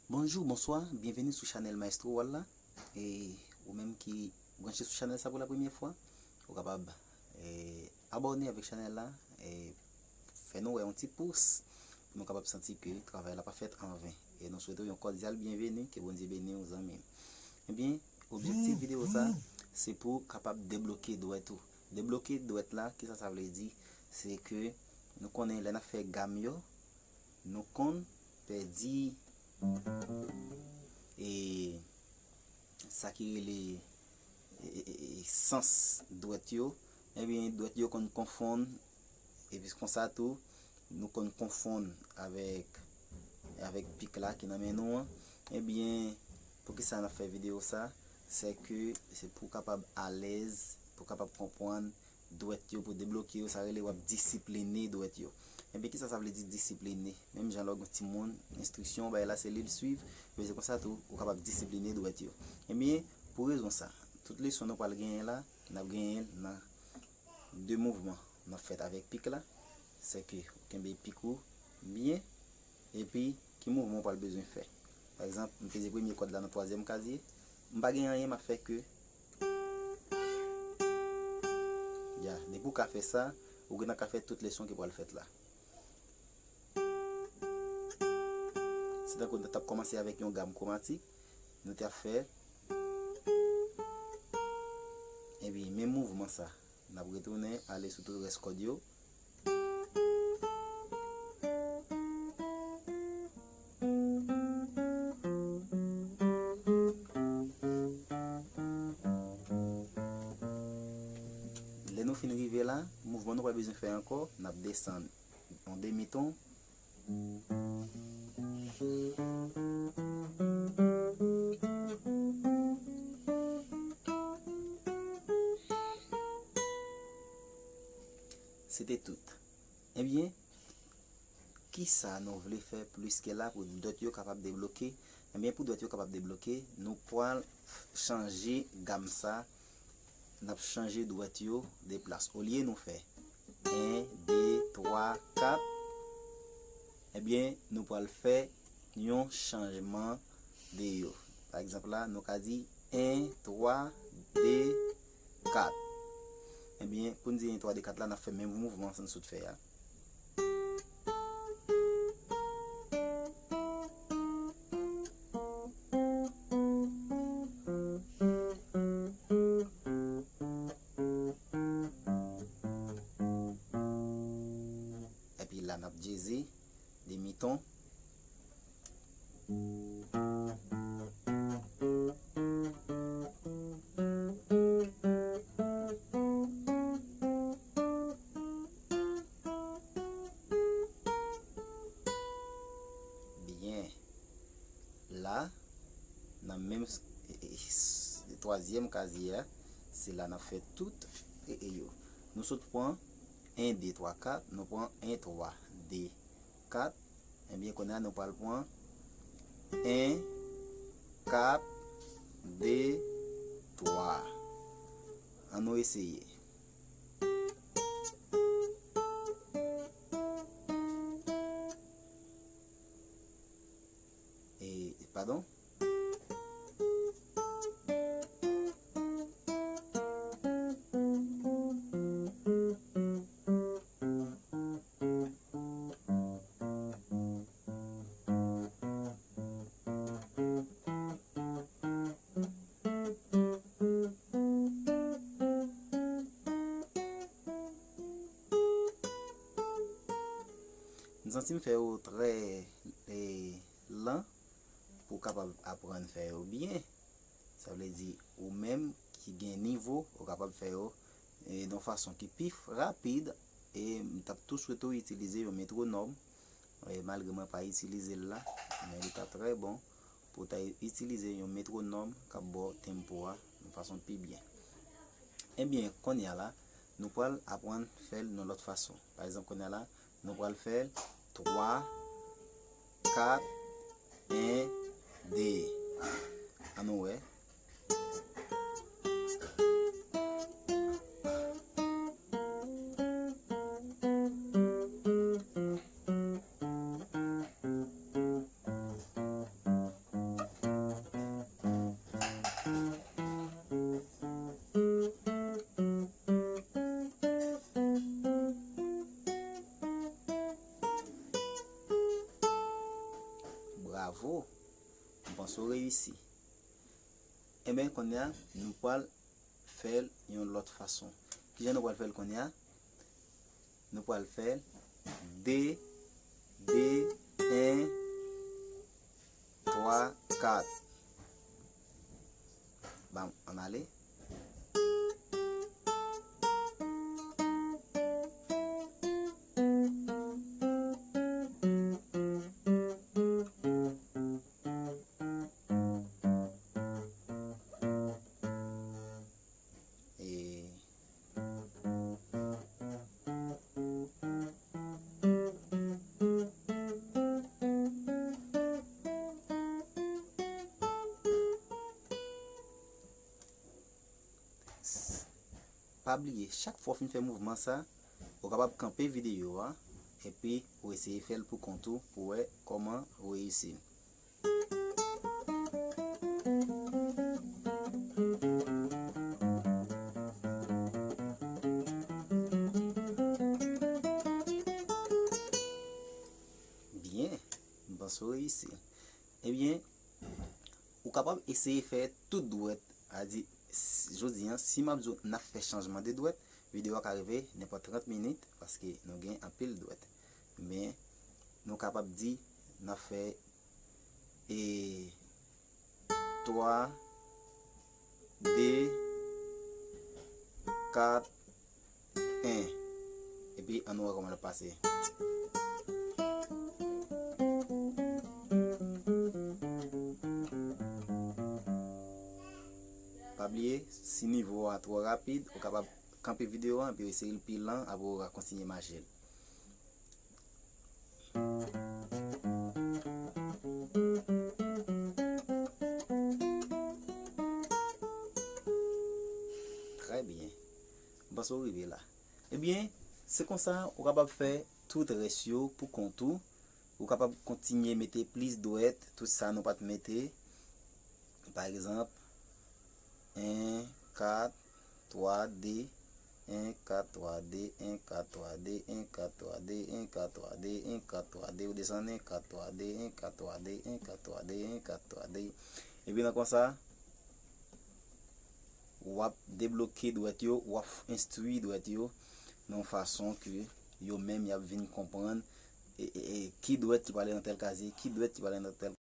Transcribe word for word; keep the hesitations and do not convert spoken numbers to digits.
Bonjou, bonswa, byenveni sou chanèl Maestro Wall la. E ou menm ki branche sou chanèl sa pou la premyè fwa, ou kapab, e, abòne avèk chanèl la, e fè nou wè yon ti pous pou nou kapab santi ke travay la pa fèt anven. E nou swete w yon kòdyal byenveni, ke Bondye beni w, zanmi m. Ebyen, objektif videyo sa, se pou w kapab debloke dwèt ou. Debloke dwèt la, kisa sa vle di? Se ke nou konnen lè n ap fè gam yo, nou konn pèdi, e, sa ki rele, e, e, e, sans dwèt yo. Ebyen, dwèt yo konn konfonn, epi konsa tou, nou konn konfonn avèk, avèk pik la ki nan men nou an. Ebyen, poukisa n ap fè videyo sa? Se ke se pou w kapab alèz, pou w kapab konprann dwèt yo, pou debloke yo, sa rele w ap disipline dwèt yo. Ebyen, kisa sa vle di disipline? Menm jan lè w gen yon timoun, enstriksyon, bagay la se li l swiv, men se konsa tou, ou kapab disipline dwèt yo. Ebyen, pou rezon sa, tout leson nou pral genyen la, n ap genyen l nan de mouvman n ap fèt avèk pik la, se ke ou kenbe pik ou byen, epi ki mouvman w pral bezwen fè. Pa egzanp, m peze premye kòd la nan twazyèm kazye, m pa gen anyen, m ap fè ke Ya, depi w ka fè sa, ou gentan ka fè tout leson ki pral fèt la. Se tankou nou t ap kòmanse avèk yon gam kwomatik, nou te ap fè, epi menm mouvman sa, n ap retounen ale sou tout rès kòd yo. Lè nou fin rive la, mouvman nou pa bezwen fè ankò, n ap desann yon demi ton. Se te tout. Ebyen, kisa nou vle fè plis ke la pou dwèt yo kapab debloke? Ebyen, pou dwèt yo kapab debloke, nou pral chanje gam sa, n ap chanje dwèt yo de plas. Olye nou fè en, de, twa, kat, ebyen, nou pral fè yon chanjman de yo. Pa egzanp la, nou ka di en, twa, de, kat. Ebyen, pou n di en, twa, de, kat la, n ap fè menm mouvman sa n sot fè a. Epi la, n ap dyeze, demi ton. Byen. La, nan menm s-, e, e, s-, twazyèm kazye a, se la n ap fè tout, e, e, yo. Nou sot pran en, de, twa, kat, nou pran en, twa, de, kat. Ebyen, kounye a nou pral pran en, kat, de, twa. Ann nou eseye. E, padon? M santi m fè yo trè, e, lan pou w kapab aprann fè yo byen. Sa vle di, ou menm ki gen nivo, ou kapab fè yo, e, yon fason ki pi f-, rapid. E m t ap tou swete w itilize yon metwonòm, e, malgre mwen pa itilize l la, men li ta trè bon pou w ta itilize yon metwonòm k ap ba w tenpo a yon fason pi byen. Ebyen, kounye a la, nou pral aprann fè l yon lòt fason. Pa egzanp, kounye a la, nou pral fè l twa, kat, en, de. Ann nou wè. Bravo! M panse w reyisi. Enben, kounye a, nou pral fè l yon lòt fason. Kijan nou pral fè l kounye a? Nou pral fè l de, de, en, twa, kat. Ban, ann ale. E Pa bliye, chak fwa w fin fè mouvman sa, ou kapab kanpe videyo a, epi ou eseye fè l pou kont ou, pou wè kòman ou reyisi l. Byen, m panse w reyisi l. Ebyen, ou kapab eseye fè tout dwèt. A di, s-, jodi a, si m ap di w n ap fè chanjman de dwèt, videyo a ka rive nenpòt trant minit, paske nou gen anpil dwèt. Men, nou kapab di n ap fè, e, twa, de, kat, en. Epi, ann wè kòman l ap pase. Pa bliye, si nivo a twò rapid, ou kapab kanpe videyo a, epi eseye l pi lan, apre ou ka kontinye mache l. Trè byen. M panse w rive la. Ebyen, se konsa ou kapab fè tout rès yo pou kont ou. Ou kapab kontinye mete plis dwèt, tout sa nou pa t mete. Pa egzanp, en, kat, twa, de, en, kat, twa, de, en, kat, twa, de, en, kat, twa, de, en, kat, twa, de, en, kat, twa, de, ou desann, en, kat, twa, de, en, kat, twa, de, en, kat, twa, de, en, kat, twa, de. Epi nan konsa, w ap debloke dwèt yo, w ap enstwi dwèt yo nan yon fason ke yo menm y ap vin konprann, e, e, e, ki dwèt ki prale nan tèl kazye, ki dwèt ki prale nan tèl